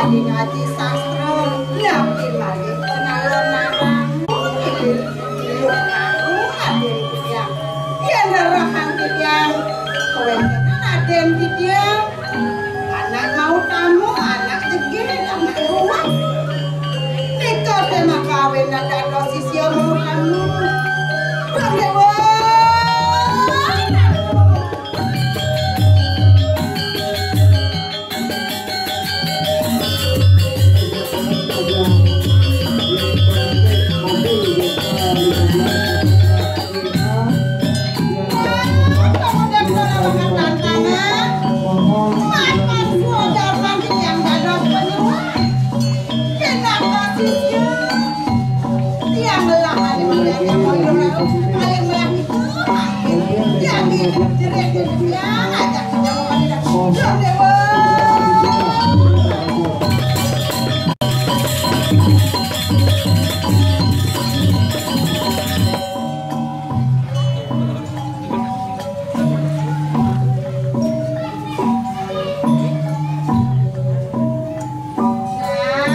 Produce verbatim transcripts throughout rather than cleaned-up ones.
Ngaji sastra, nyampin lagi penalon narang. Ibu aku adin titiang. Yen rerahang titiang, kawentenan adin titiang. Anak mau tamu, anak jegé, anak ruwet. Nika tema kawin dados sisya mau tamu. Bang Dewa.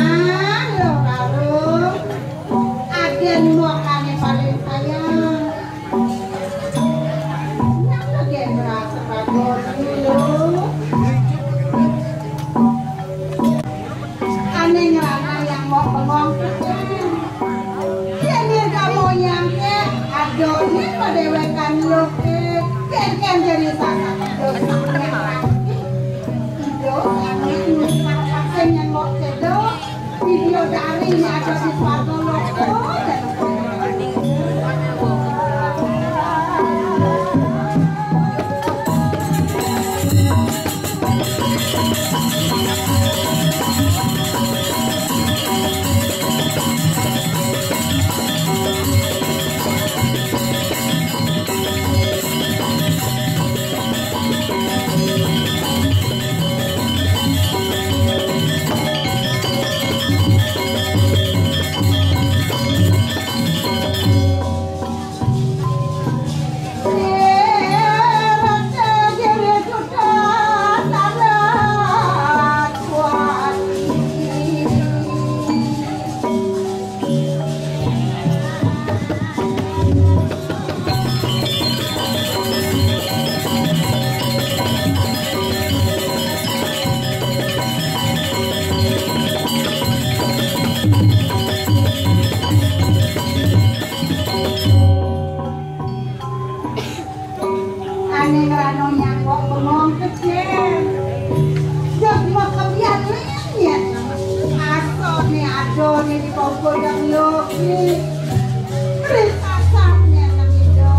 Nah, lo karo agen mokane paling sayang. Nang lagi merasa bagus dulu. Ane ngrana yang mau bengong. Yen dirga moyang ke, adone padewekan lo ke, ken ken jadi sasak. Ido, ane nulis apa sing yang mau cedo, video dari ini ada di suatu lo. Ane ngrano nyangkok bengong kecil. Jog mau kebian lenyet. Asone adone di kompor yang loki. Ris asapnya nang ido.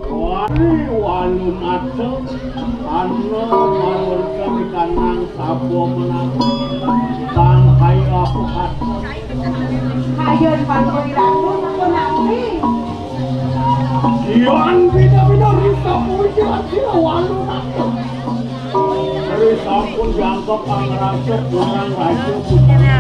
Wari walunata, tanah malurka di kanang sabo menang. Tang kaya apa kata? Kaya di Palembang Ratu, apa nanti? Yan bina-bina risa puji sira walunata. Ri sampun jangkep pangrasa kurang raja putra.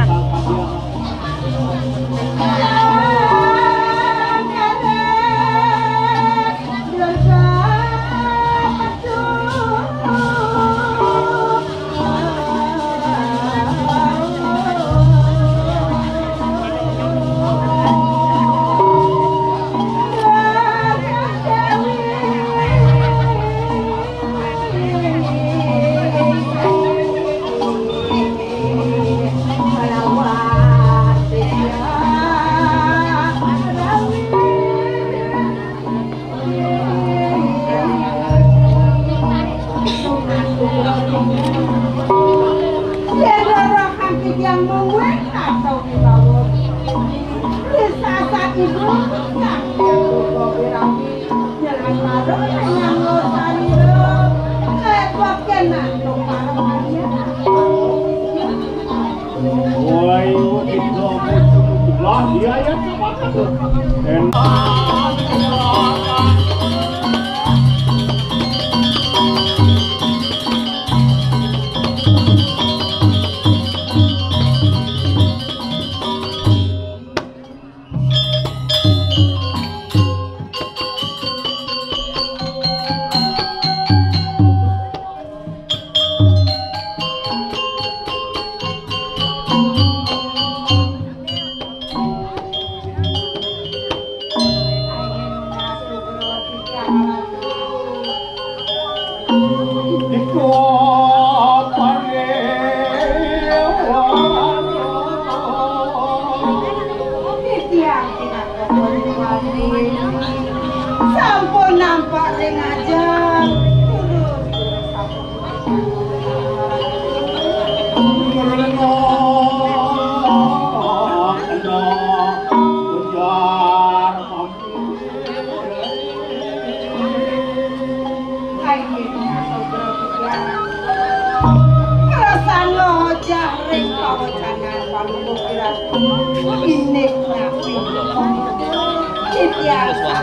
Sampun nampak ring ajeng. Kersan lojah ring pawecanan Palungguh Wiratu. Ini nabi. Ini biasa.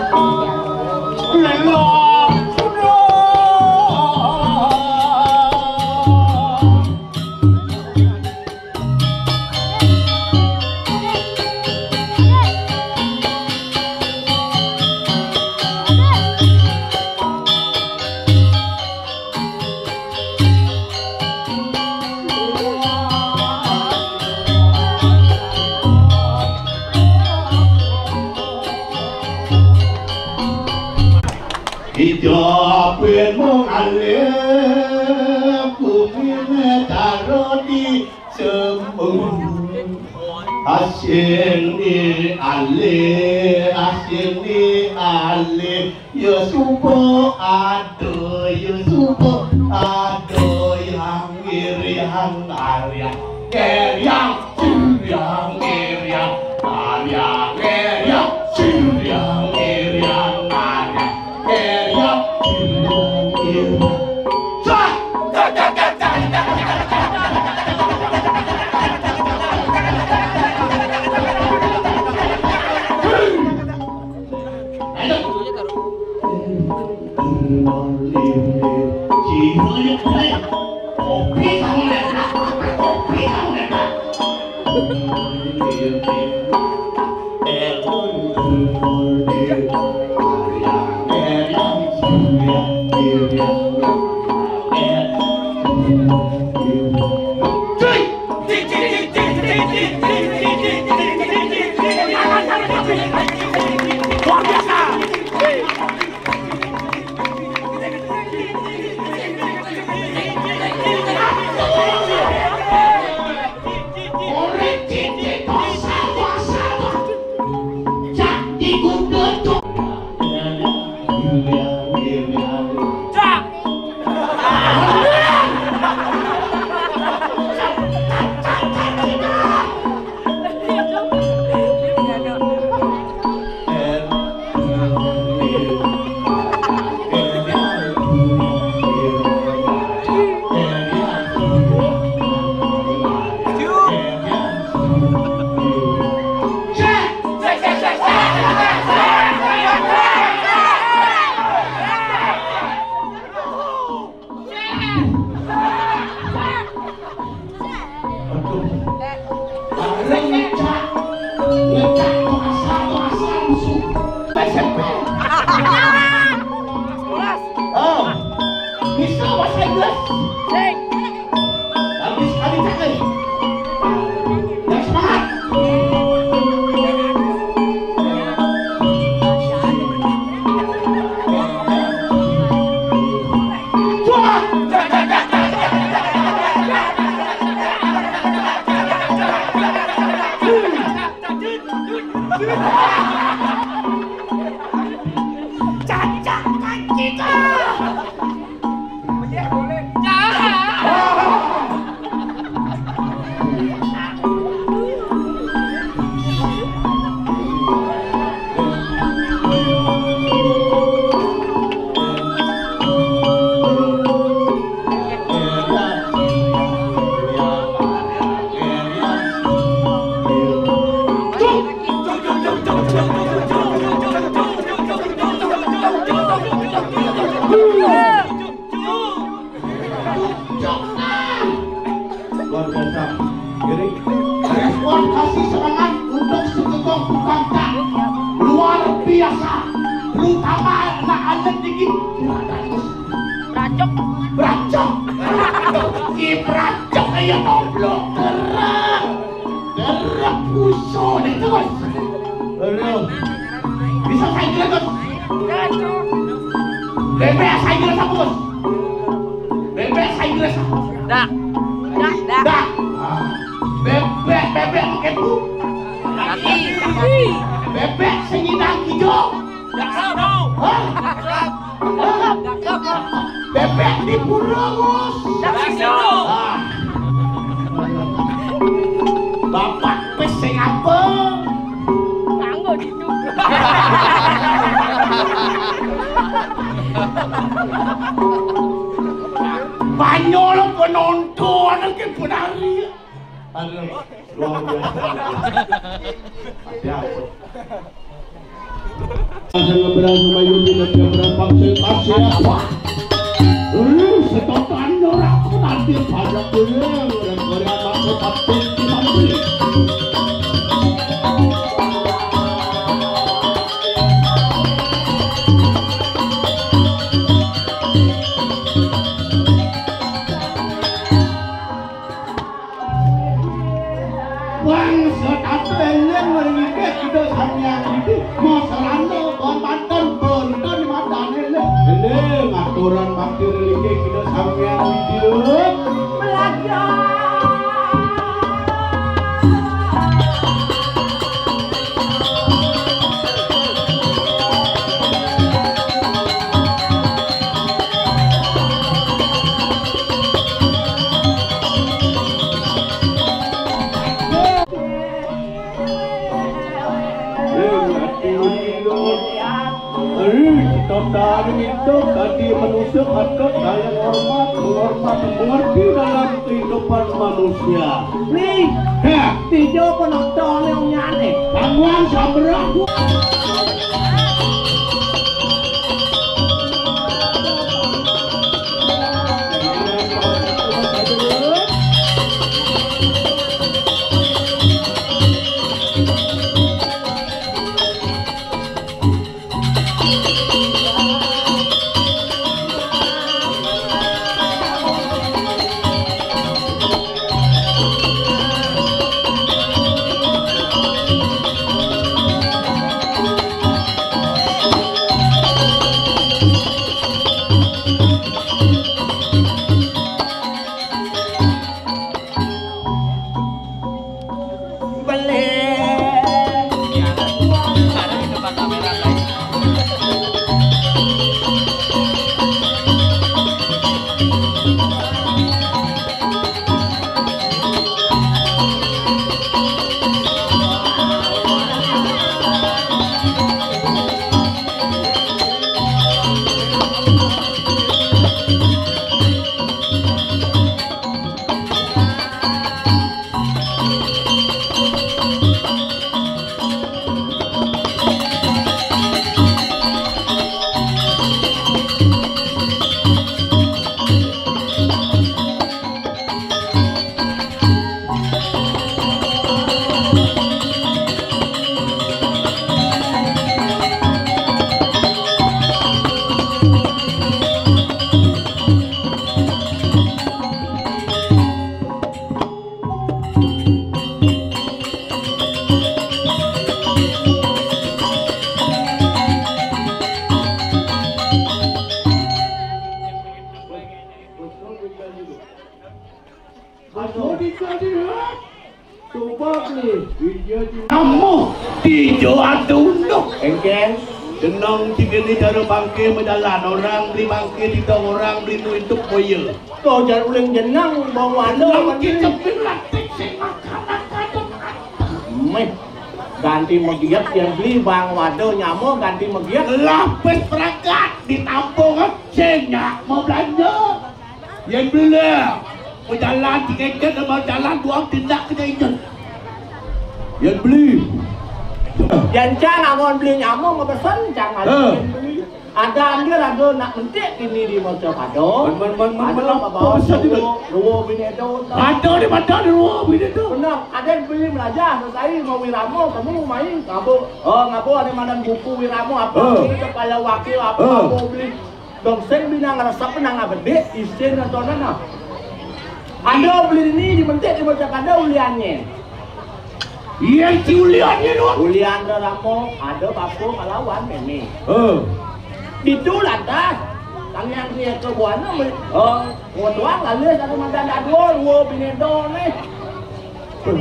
Ijabin mung alim, bumine karo di Sembung. Asing ni ale, asing ni ale, ya suba ada, ya suba ada, yang iriang ariang, keriang siriang iriang, ariang keriang siriang iriang, ariang keriang siriang iriang. Sah! Aduh. Bareng ngecak. Ngecak bahasa, bahasa musuh. S M P. Oh. Bisa bahasa Inggris? Habis kali cak, eh. Yang semangat. Cacak kaki kau. Luar biasa. Jadi, respon kasih serangan untuk Sugeng Bukanta luar biasa. Terutama anak-anak dikit. Beracok. Beracok. Ih, beracok kayak goblok. Terang. Gerak puso itu, Gus. Aduh. Bisa saya jelas, Gus? Bebek saya jelas apa, Gus? Bebek saya jelas apa? Dak. Dak, dak. Dak. Ah. Bebek, bebek pakai bu. Kaki. Bebek senyidang hijau. Hah? Bebek di pura, Gus. Ah. Bapak wis sing apa? Kanggo gitu. Banyol penonton ke penari. Aduh, luar biasa. Hati-hati. Sing ngebrang sama Yuni, dia berempak sing kasih apa? Lu setokan orang aku nanti banyak dulu. Dan Korea masuk pasti di mantri. Wong setata eling mriki kita sampeyan iki mau serana kon mantan bonten matane lho. Eling aturan bakti religi kita sampeyan iki lho. Belajar. Ring ati ulila. Ring tata ring itu dadi manusia patut saling hormat, menghormat, mengerti dalam kehidupan manusia. Ring, heh, tijo penonton yang nyane. Tangguhan sambrang. Kamu tijo atu unduk. Engkén, jeneng tiga ni cara bangke majalan. Orang beli bangke, tiga orang beli nu itu boya. Kau jar uling jeneng, bau waduh. Jeneng kita beli latih sing makan-makan. Meh, ganti megiat yang beli bang waduh nyamo ganti megiat. Lapis perangkat ditampung, sing nyak mau belanja. Yén beli, pejalan tiga jam sama jalan dua tindak kena injen. Yén beli. Yén cang amun beli nyamuk ngebesen cang ada. Eh. Yén beli. Ada ambil ada nak mentik ini di motor pado. Men, men, men, men, ada men, apa bawa pesan itu? Dua, dua bini itu. Ada di mana dua bini itu? Benar, ada beli belajar selesai mau wiramo kamu main ngabo. Oh, ngabo ada mana buku wiramo apa? Eh. Ini kepala wakil apa? Eh. Ngabo beli. Dong sing bina ngeresep nang abedik, isin nontonan ah. Ada beli ini dimentik di bocah kada uliannya. Iya, si uliannya doang. Ulian ada ramo, ada papo kalawan meme. Eh. Itu lantas, kami yang dia ke buana, oh, mau tuang lalu satu mantan dadua, dua bini do nih.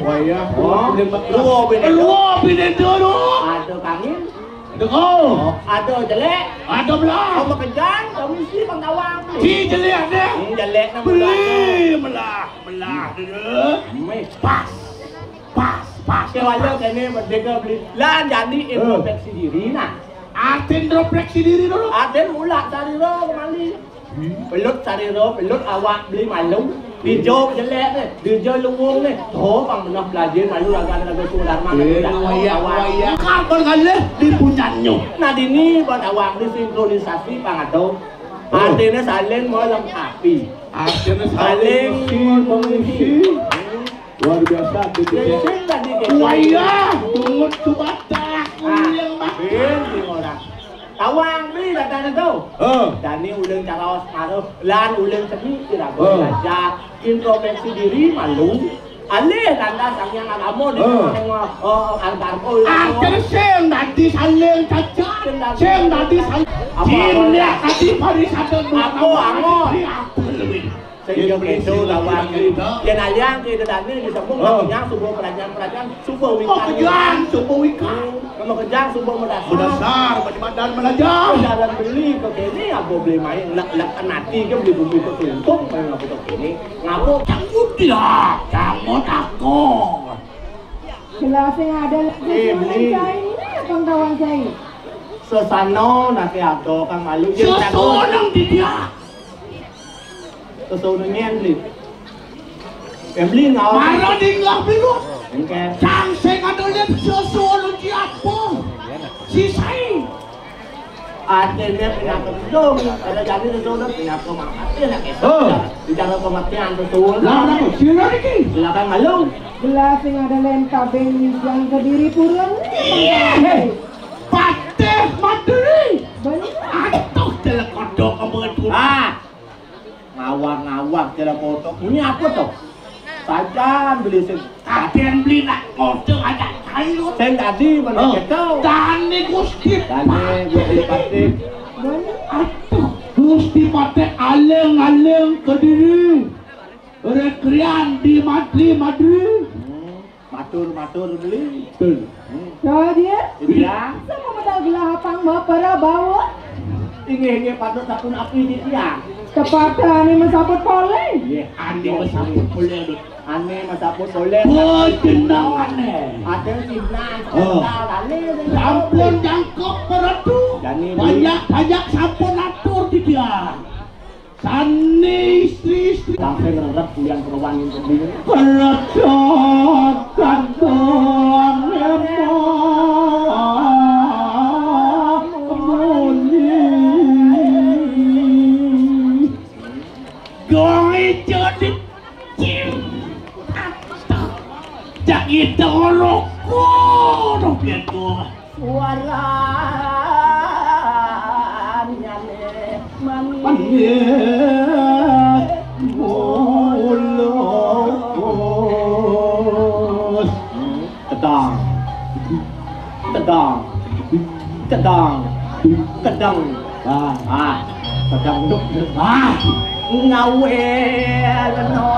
Wayah, oh, dua bini do. Dua bini do. Ada kangin. Aduh, oh. Ada jelek. Ada belah. Kau makejan, kau misi bang tawang. Ci jelek deh. Hmm, jelek nama beli belah, belah dulu. Meh. Pas. Pas, pas. Kewala kene merdeka beli. Lah jadi introspeksi diri nah. Arti introspeksi diri dulu. Arti mulak cari roh kembali. Hmm. Pelut cari roh, pelut awak beli malu. Dijok jelék né, dijok luwung né. Tuh, pang bener pelajin malu lagu-lagu Sudharma. Eh, wayah, wayah. Kapan kali dipunyanyo? Nah, dini buat awak disinkronisasi pang ado. Artinya saling melengkapi. Artinya saling mengisi. Luar biasa, gitu ya. Sing tadi gitu. Wayah, bungut subatak, ah, uleng batak. Tawang beli datang itu. Heeh. Dani uleng caraos marep, lan uleng seni kira belajar introspeksi diri malu. Alih tanda sang yang agama di tengah-tengah, eh, antar kul. Akhir sing dadi saling cacat, sing dadi saling. Apa, apa? Sing lihat tadi pariwisata dua. Apa, apa? Apa lebih? Sing yo kedo lawan. Yen aliang kedo dane disebut kenyang subuh pelajaran-pelajaran subuh wikan. Kenyang subuh wikan. Kamu kejang subuh medasar. Medasar, badi badan belajar. Jalan beli ke kene, apa beli main, lek, lek nati ke beli bumbu ke tuntung, main apa ke kene. Ngapa? Canggut dia, canggut aku. Gelas sing ada lagi. Eh, beli. Cai, ini apa kawan cai? Sesano nate ado kang malu. Sesonang di dia. Sesuatu nian beli. Yang beli ngawal. Mara dinglah biru. Engke. Cang sing ado lihat sesuatu di apa? Sisai. Artinya pinaka gedung. Kalau jadi sesuatu pinaka mati nak itu. Oh. Bicara kematian sesuatu. Lah, apa? Sira iki. Silakan malu. Gelas sing ada lenta beng yang kediri purun. Iya. Patih Madri. Bener. Aduh, telekodok kamu. Ah. Ngawang-ngawang kira foto. Ini apa to? Sajan beli sing. Kaden beli nak foto aja kayu. Sing tadi mana kita? Dani Gusti. Dani Gusti Patih. Aduh, Gusti Patih aleng-aleng kediri. Rekrean di Madri, Madri. Matur-matur beli. Betul. Jadi, iya. Sama modal gelapang bapak bawa. Inggih, inggih, patut sapun api di tiang. Tepatnya ane mesaput poleng. Iya, ane mesaput poleng. Ane mesaput poleng. Oh, jeneng ane. Ada Cina, oh. Sampun jangkep peratu. Banyak-banyak sampun atur di tiang. Sani istri-istri. Sampai ngerep yang keruan yang penting. Keledok kandang emang muni. Gong ijo di cing. Jak itu rokok, rokok. Suaranya manis. Manis mulus. Tedang. Tedang. Tedang. Tedang. Ah. Ah. Tedang duk. Ah. Ngawe leno.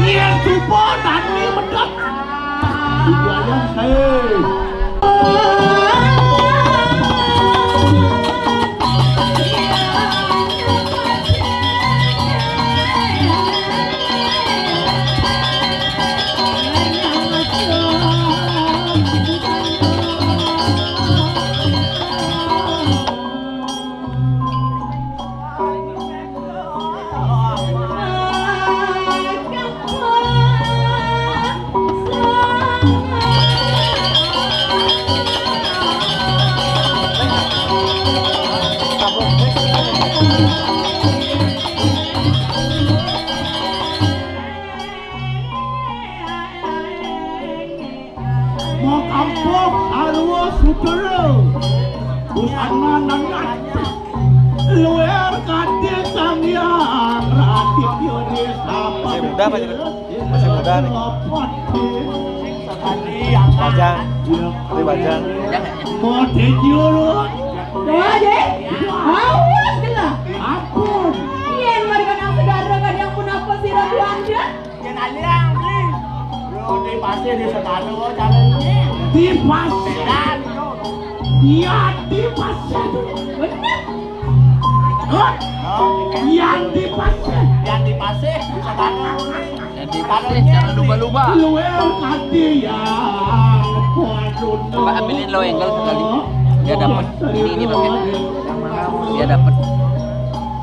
Yen supo tani medhot. Tujuan saya. Makampok sarwa sudara. Busana nang luar kate Sang Hyang Raditya Desa. Masih muda, Pak, Jero? Masih muda nih. Bajang. Ini Bajang. Mode jurut. Doa, Dek. Awas kena. Ampun. Pasir di sana, oh, jangan. Di pasir. Dan, oh. Iya, di pasir. Bener. Hah? Oh, yang di pasir. Yang di pasir, di sana. Yang di pasir, jangan lupa-lupa. Luar tadi ya. Waduh. Coba ambilin lo angle sekali. Dia dapat. Ini, ini pakai. Dia dapat.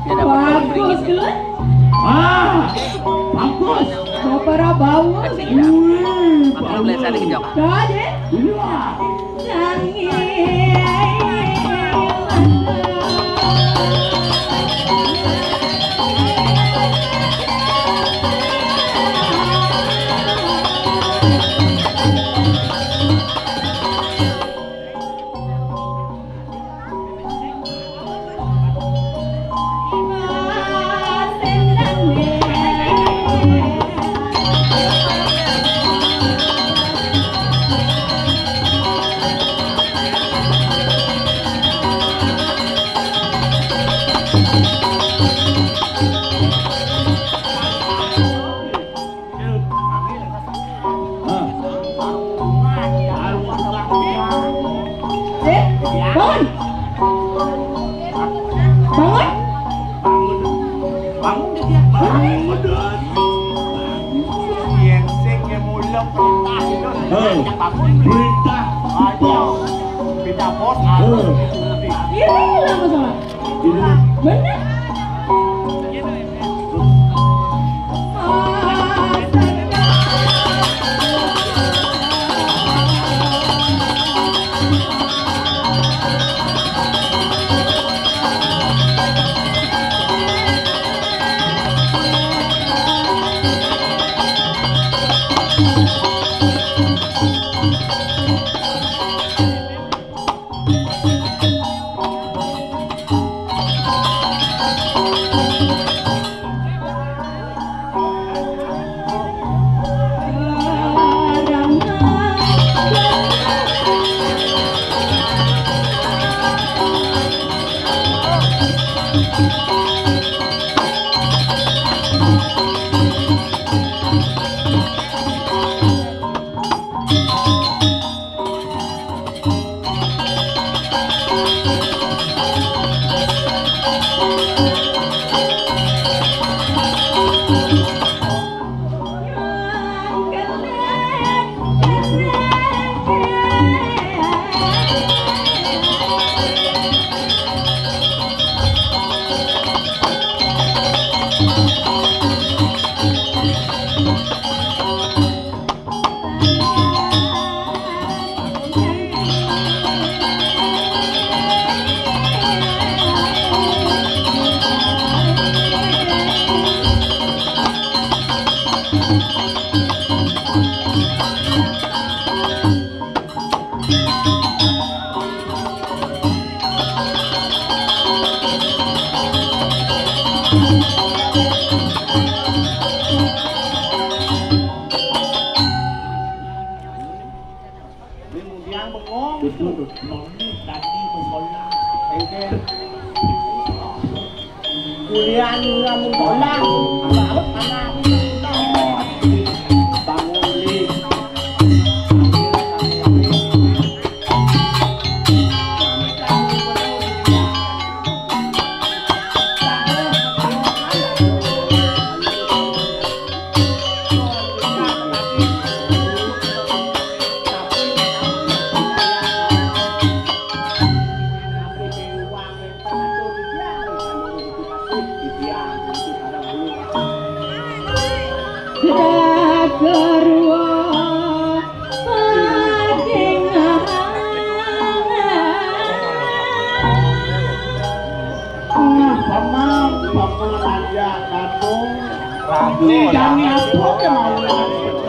Dia dapat. Bagus, Gun. Ah, bagus. Mau para bau. Kasih ya. Wih, makan dulu yang bagus. Saya dikit, Jok. Dah, deh. Iya. Nangis. Eh, bangun. Bangun. Bangun deh dia. Bangun deh. Yang sing yang mulia perintah itu. Eh, yang bangun. Perintah. Ayo. Kita bos harus. Eh. Iya, iya, iya, masalah. Bener. Kemudian bengong. Betul. Noni tadi musola. Amen. Kuliah nggak musola. Apa-apa tanah. Bangun, Li. Ah, paman, paman aja, Dato. Jangan apa ke mau.